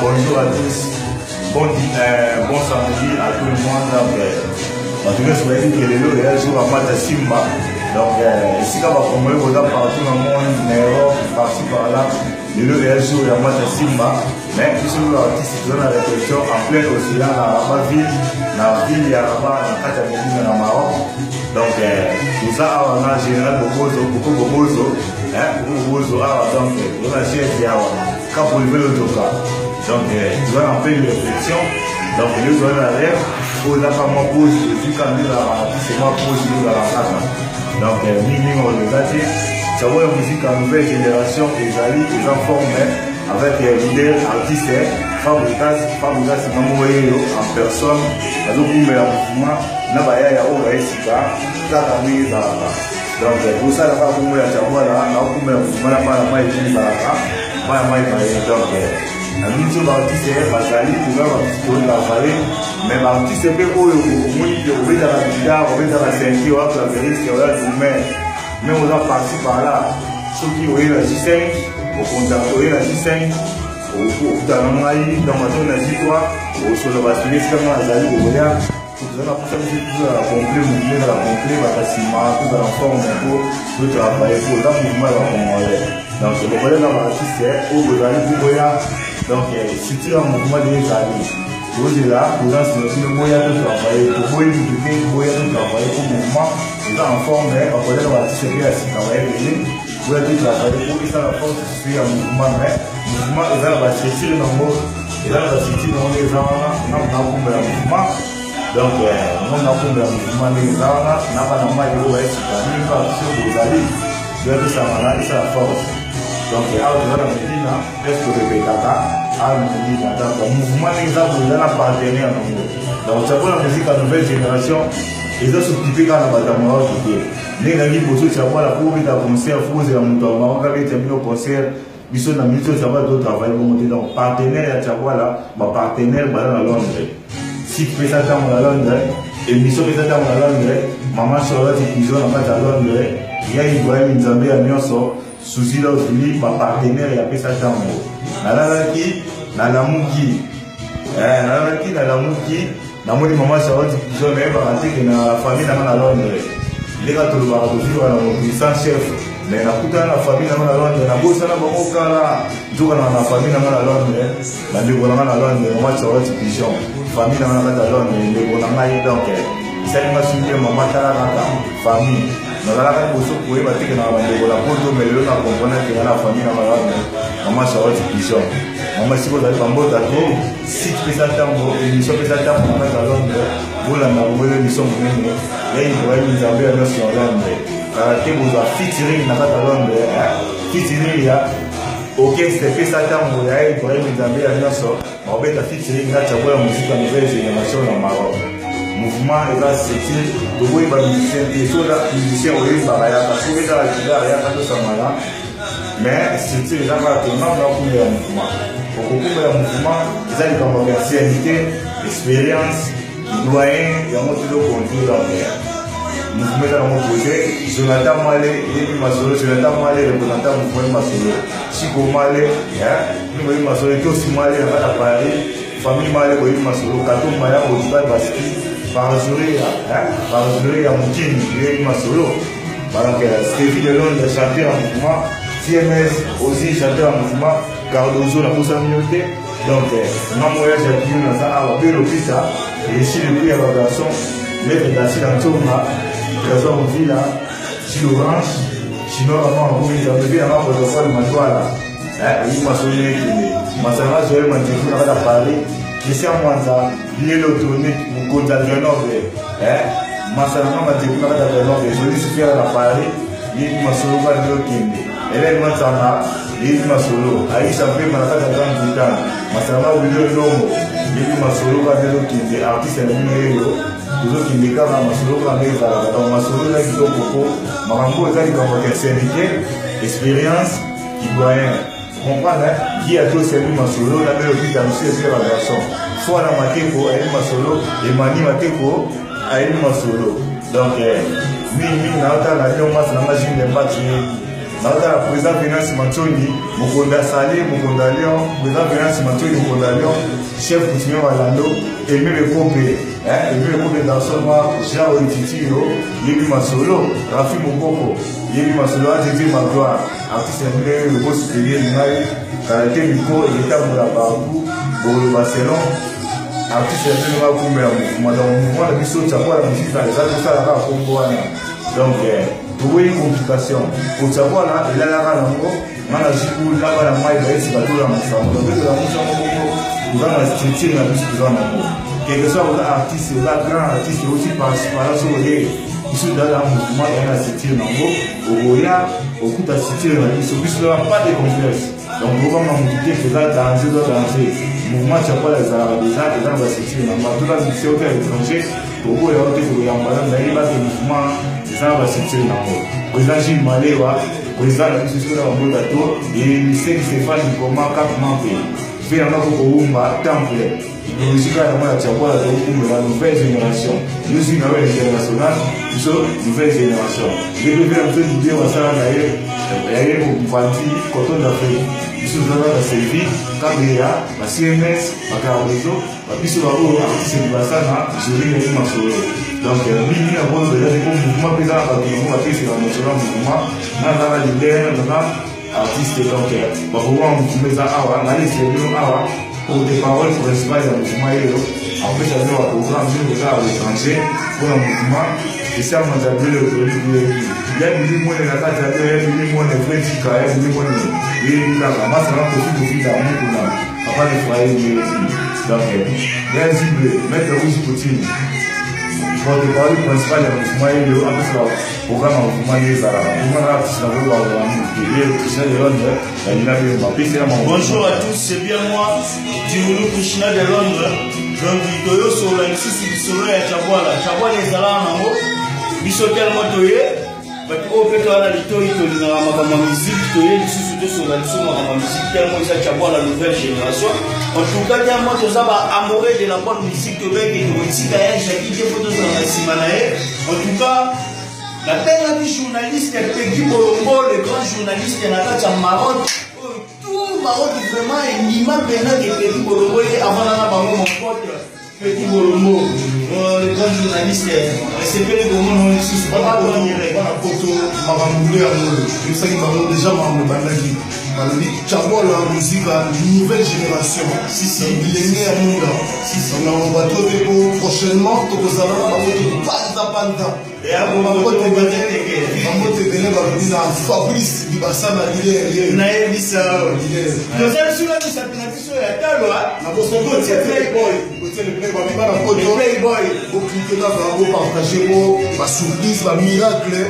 Bonjour à tous. Bon, bon samedi à tout le monde. Donc, bato nyonso bayebi ke lelo eya jour ya match ya Simba. Donc, esika bakongoli boza partout na monde, na Europe, par-ci par-là. Lelo eya jour ya match ya Simba. Mais biso ba artiste toza na répétition en plein océan na Rabat ville, na ville ya Rabat na kati ya Medina na Maroc. Donc, toza awa na général Bobozo, Boko Bobozo, hein, Boko Bobozo awa donc toza na chaise awa. Cap Olivier Lotoka. Donc, toza na pleine réflexion. Donc, lelo toza na rêve oyo eza ka mwa pause tozwi kaka nde ezalaka artiste mwa pause nde ezalaka kaka. Donc, mingi oyo eza te. Tshabola ya musique ya nouvelle génération ezali eza forme avec leader artiste Fabregas. Fabregas ngambo oyo en personne azokumbela mouvement na bayaya oyo baye sika kaka ndenge ezalaka. Donc tosala kaka kombo ya Tshabola na okumbela mouvement na bana mai ndenge ezalaka bana mai baye. Donc na biso baartiste bazali toza baartiste totravaille, mais baartiste mpe oyo omoni ke obetaka guitare, obetaka synthé, oya claveriste, oya drummer, même oza parti par là, soki oye na J5, ocontacte, oye na J5, okutana na ngai. Donc azo na J3, osola basuli esika ngai nazali kokoya. Toza na posa biso tozala complet, mouvement ezala complet, bato nsima tozala forme po totravaille, po eza mouvement ya bacongolais. Donc bokoya na baartiste oyo bozali mpo boya. Donc structure ya mouvement de ezali tozela présence na bino, boya totravaille, toboyi mutu te, boya totravaille po mouvement eza en forme. Bakoya na baartiste mpe ya sika bayebele, boya totravaille po esala force structure ya mouvement. Mais mouvement eza na bastructure nango, eza na bastructure nango nde eza wana. Nga nakumbela mouvement, donc ngo nakumbela mouvement ndenge eza wana na bana mai oyo bayesika mingi, baartiste oyo bozali, boya tosangana esala force. Donc awa toza na Medina, presque torepetaka awa na Medina. Donc mouvement ndenge eza boye eza na partenaire nango. Donc Tshabola musique ya nouvelle génération eza s'occupe kaka na bato ya Maroc te. Ndenge nangi liboso, Tshabola po obeta concert, fo ozela moto ya Maroc abeta bino concert. Biso na minute oyo Tshabola totravaille bongo te. Donc partenaire ya Tshabola, bapartenaire baza na Londres, site pesa ntango na Londres, émission pesa ntango na Londres, mama Charlotte Pigeon na kati ya Londres, ya Ibrahim Nzambe ya nyonso, Suzy Lovely, bapartenaire ya pesa ntango. Nalalaki, nalamuki, nalalaki, nalamuki, namoni mama Charlotte Pigeon. Nayebaka te ke na famille nanga na Londres. Ndenge tolobaka, tovivre na mokili sans chef, mais nakutana na famille nanga na Londres, nabosana bango kala, nzoka na famille nanga na Londres, bandeko nanga na Londres, mama Charlotte Pigeon, famille nanga na kati ya Londres, ndeko na ngai. Donc esalinga soki mama, tala kaka famille. Nazalaka liboso koyeba te ke na bandeko na poto, mais lelo na comprendre ke nga na famille nanga na Londres, mama Charlotte Pigeon, mama esika ozali, bambota to site pesa ntango, émission pesa ntango na kati ya Londres. Bolanda boboyo émission monene ya Ibrahim Nzambe ya nyonso na Londres. Kala te bozwa featuring na kati ya Londres, featuring ya orchestre pesa ntango ya Ibrahim Nzambe ya nyonso, bakobeta featuring na Tshabola musique ya nouvelle génération na Maroc. Mouvement eza structure, toboyi bamusicien te. So oza musicien, oyembaka, yaka. Soki obetaka guitare, yaka, tosangana. Mais structure eza kaka te ngambo nakumbela mouvement. Okokumbela mouvement eza likambo ya ancienneté, expérience, doyen, yango tozoconduire. Donc mouvement eza nango posé. Jonathan Male yebi masolo, Jonathan Male représentant mouvement ye masolo, Chiko Male boyebi masolo, Tosi Male na kati ya Paris, famille Male boyebi masolo, Katumba ya Bozika Baski parjuré ya mokini yebi masolo. Donc Stevie de Londres, chanteur ya mouvement, TMS aussi chanteur ya mouvement, Cardozo nakosala bino te. Donc nga moya Jacqueline naza awa, Belo Pita esi le prix ya bagarçon, maître Dasi na Ntonga, Trésor Mvila, Chilorange Chinois, kama makomi Nzambe mpe nanga protocole Matwala eyi masolo ekende masanga Joel Mantefu na kati ya Paris, Christian Mwanza Bielo Tonique, mokonzi ya Grenoble, masanga Mantefu na kati ya Grenoble, Joli Sufera na Paris yebi masolo kaka nde okende, Hélène Matsanga yebi masolo, Aisha Mpemba na kati ya Grande Bretagne, masanga Wilio Ndongo yebi masolo kaka nde okende. Artiste ya bino yeyo, tozokende kaka masolo kaka nde ezalaka. Donc masolo eza kitoko po makambo eza likambo ya ancienneté, expérience, ivoirien, comprendre ye atosebi masolo na belo pita mosu esi ya bagarçon fwana Mateko ayebi masolo, Emani Mateko ayebi masolo. Donc mingimingi naotala na bino, mwasi nanga Jule Mbati yebi. Naotala président Venance Matsoni, mokonzi ya Sale, mokonzi ya Lyon, président Venance Matsoni, mokonzi ya Lyon, chef coutumier Malando, Aimé Lekope, hein, Aimé Lekope garçon noir, Jean Oititio, Yebi Masolo, Rafi Mokoko, Yebi Masolo, Adjedje Magloire, artiste ya ndenge oyo bosoutenir ngai, kala te micro eketambola partout, bokoloba selon artiste ya ndenge akumela mouvement, donc mouvement na biso tsakola mosika eza tosala kaka kombo wana. Donc eh, toboyi complication kotiakwala elalaka nango nga na jiku na bana mai bayesi batola mosango donc tola mosango bongo toza na structure na biso toza nango quelque soit oza artiste oza grand artiste osi participala soki oye biso toza na mouvement ya na structure nango okoya okuta structure na biso biso toza pas de complexe. Donc bobanga motu te eza danger, eza danger. Mouvement Chakwala ezalaka deja, eza na bastructure na yango. Atoza musicien ota ya étranger, toboya yo te, tokoyamba yo, nayebi bake mouvement eza na bastructure na yango. Président Gilles Malewa, président na biso sikoyo na bamboka to emiseki Stéphane Likoma Cap Mampe mpe yango akokowumba temple idéologie kaka yango ya Chakwala tokokumbela nouvelle génération. Yo zwi na yo international, biso nouvelle génération. Ndenge mpe na biso Didier basala na ye ya ye mopanzi coton d'Afrique, biso toza na Sylvie Kabeya, ba CMS, ba Cardozo, babiso baoyo artiste libasana joli na ye masolo. Donc mingi na bonzo eza te po mouvement mpe eza na bato yango bapesela masolo ya mouvement. Nga naza na leader, naza artiste, donc baprogramme ya mouvement eza awa. Nalesela bino awa porte parole principal ya mouvement yeyo apesa bino baprogramme bino koza ya l'étranger mpona mouvement. Christian Manzabele oyebi ya bili mwene na kati ya ya bili mwene vrai tika ya bili mwene yebi kaka masala kofi kofi da mukuna papa de foyer yebi. Donc ya zible maître Rouge Poutine, porte parole principal ya mouvement yeyo apesa programme ya mouvement ye ezalaka mouvement na artiste na koyeba te ye Christian de Londres nalina bino bapesi ya. Bonjour à tous, c'est bien moi, Diroulou Krishna de Londres. Donc, toyosolola lisusu lisolo ya Chabwala. Chabwala ezalaka nango biso tellement toye bato oyo mpe toya na litoi, tolingaka makambo ya musique, toye lisusu tosolola lisusu makambo ya musique tellement eza Chabwala nouvelle génération. En tout cas, tellement toza ba amoureux de la bonne musique, tobeki tokotika ya Jaki te mpo tozala na nsima na ye. En tout cas, nabengaki journaliste Pegi Bolombo, le grand journaliste na kati ya Maroc oyo, tout Maroc vraiment endima mpenza ke Pegi Bolombo ye avanda na bango. Mon pote Pegi Bolombo, le grand journaliste, esepeli komona lisusu. Bana poto, makambo nde yango oyo toyebisaki bango déjà. Makambo ebandaki, balobi Chabola Musika nouvelle génération, bilenge ya munda na bato te, po prochainement tokozala na bango, tokopanzapanza bambote ebele. Balobi na Fabrice Libasana, leader. Nayebisa, toza biso na misapi na biso ya talo. Playboy, bana poto, Playboy. Bocliquer kaka, bopartager po basurprise, bamiracle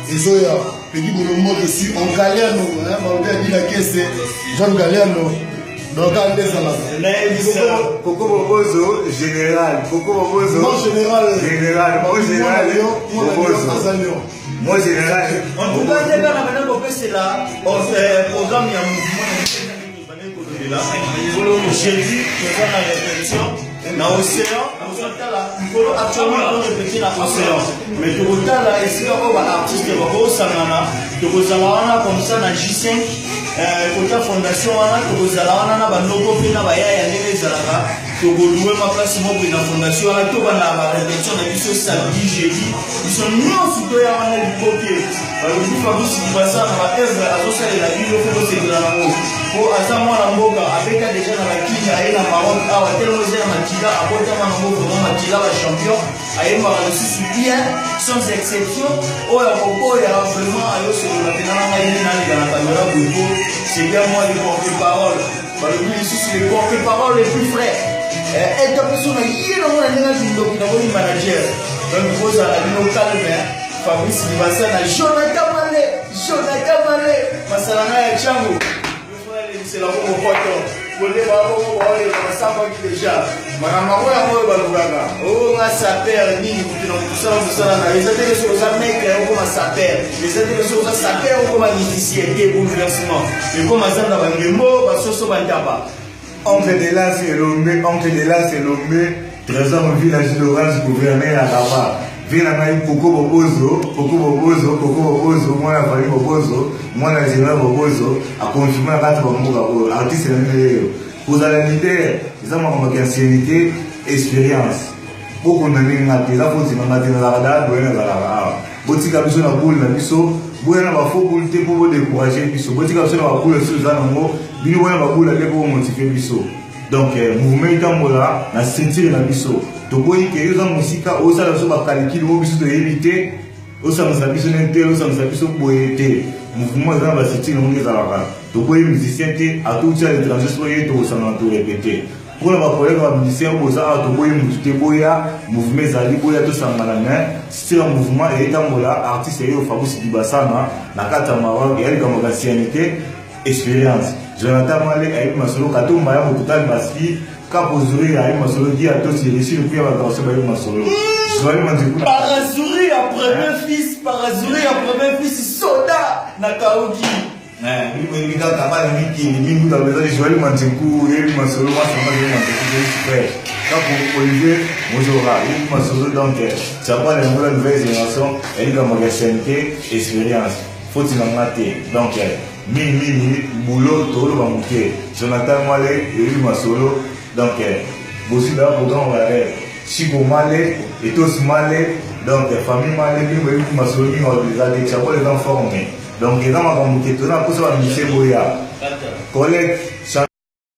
ezoya. Pegi Bolombo, je suis en Galliano, balobi adila kese John Galliano, donc ande ezalaka. Nayebisa. Koko Bobozo général, Koko Bobozo. Non, général. Général, mon général Bobozo. Aza lion. Mon général. En tout cas, nde kaka bana kopesela programme ya mouvement na kolobela. Mikolo jeudi toza na répétition na Océan. Tozotala mikolo, actuellement torépété na Océan, mais tokotala esika oyo baartiste bakosangana. Tokozala wana comme ça na J5, kota fondation wana. Tokozala wana na banoko mpe na bayaya ndenge ezalaka. Tokolouer ma place moko na fondation wana, tobanda barépétition na biso samedi, jeudi, biso nyonso toya wana liboke. Balobi Fabrice Libasa na baœuvre azosalela bino, fo kosepela nango po aza mwana mboka, abeta déjà na bakini, aye na Maroc awa telemo eza ya makila, abotama nango vraiment makila bachampion. Ayembaka lisusu bien sans exception. Oyo akoboya vraiment ayosolola mpena na ngai nde naleka na caméra boye po c'est bien moi le porte parole. Balobi lisusu le porte parole le plus frais eta biso na ye nango na ndenge azindoki na koyi manager. Donc kozala bino calme. Fabrice Libasa na Jonathan Male, Jonathan Male, masala na ya Chango lebiselako mokoto koleba bongo baoleka basambaki déjà makambo yango. Yango oyo balukaka oyo nga sapeur nini, mutu na mosala mosala na yo eza teke. Soki oza maître, okoma sapeur. Eza teke soki oza sapeur, okoma musicien te. Bouleversement ekoma zanda, bangembo basoso bantaba. Oncle de l'As Elombe, oncle de l'As Elombe, trésor village d'Orange, gouverneur à Rabat. Vie na ngai Koko Bobozo, Koko Bobozo, Koko Bobozo, mwana Fally Bobozo, mwana General Bobozo, a confirme na kati ba mboka oyo artiste na bino yeyo. Kozala leader eza makambo ya anciennité, experience. Bokondane nga te, eza foti na nga te, nazalaka dala boye nazalaka awa. Botika biso na boule na biso, boya na ba faux boule te mpo bo décourager biso. Botika biso na ba boule oyo eza nango, bino boya na ba boule te mpo bo motiver biso. Donc mouvement etambola na structure na biso. Toboyi ke yo oza mosika osala biso ba calcul oyo biso toyebi te, osangisa biso na tel, osangisa biso boye te. Mouvement eza na ba structure nango ezalaka. Toboyi musicien te, atouti à l'étranger soki ye tokosangana to répéter. Mpona ba collègue ba musicien oyo boza awa toboyi mutu te, boya mouvement ezali, boya tosangana mais structure ya mouvement eyetambola. Artiste yeyo Fabrice Dibasana na kati ya Maroc eya likambo ya anciennité, experience. Jonathan Male ayebi masolo, Katumba ya Mototal Baski, Kapo Zuri ayebi masolo, Guy Atosi, Rishi Lukuya ba garçon bayebi masolo. Joël Mandiku. Parazuri ya premier fils, Parazuri ya premier fils soda na Kauki. Bino kaka bana mikili mingi kuta ezali Joël Mandiku yebi masolo, masanga Joël Mandiku yebi frère. Kapo Olivier Mozora yebi masolo. Donc Chapal yango la nouvelle génération eyali ya ancienneté, expérience. Foti na nga te. Donc mingi mingi boulot toloba moke. Jonathan Male yebi masolo. Donc bozwi ba programme ya rêve. Chico Male, Etos Male, donc famille Male bino boyebi masolo mingi eza te. Chapal eza forme. Donc eza makambo ke toza na mposa ba musicien boya. Colette